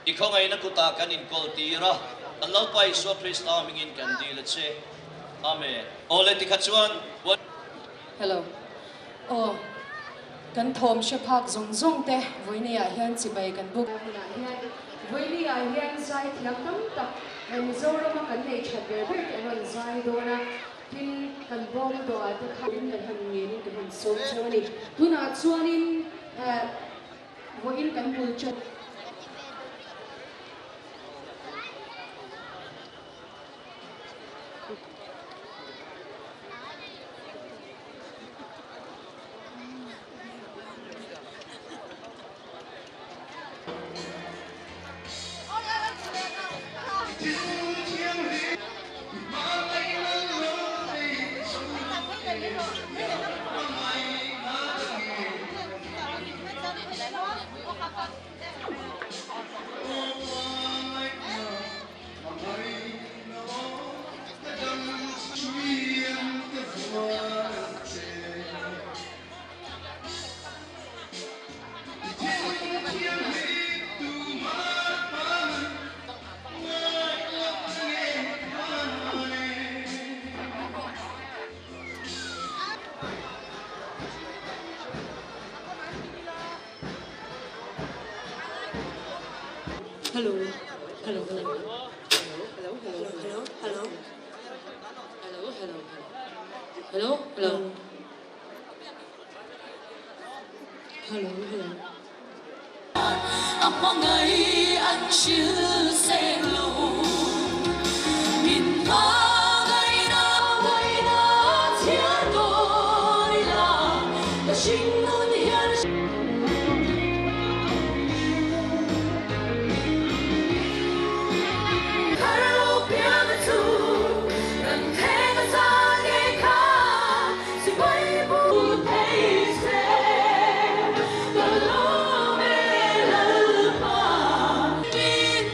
I khawngaihna kutah kan inkawl tir a, kan Lalpa Isua Krista hmingin kan dil a che. Amen. Awle tikha chuan Puan. Hello. Aw, kan thawm hre phak zawng zawng te Vawinia hian chibai kan buk. Hunah hian Vawinia hian zai thiam tam tak Mizorama kan nei that ber ber te an rawn zai dawn a, tin kan bawm tawh ah te kha in kan han ngenin kan han sawm cheu a ni. Tunah chuanin Vawiin kan bul chat. Hello hello hello hello hello hello hello hello hello hello hello hello hello. A hmangaih an hrilh seng lo min hmangaihna ngaihna chhiar dawn ila ka hringnun hian Thar lo piang a chu kan thleng a za ngei kha sipai bu thei se ka lawm e Lalpa. Min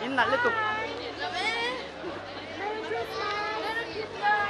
In nalh lutuk. Merry Christmas! Merry Christmas!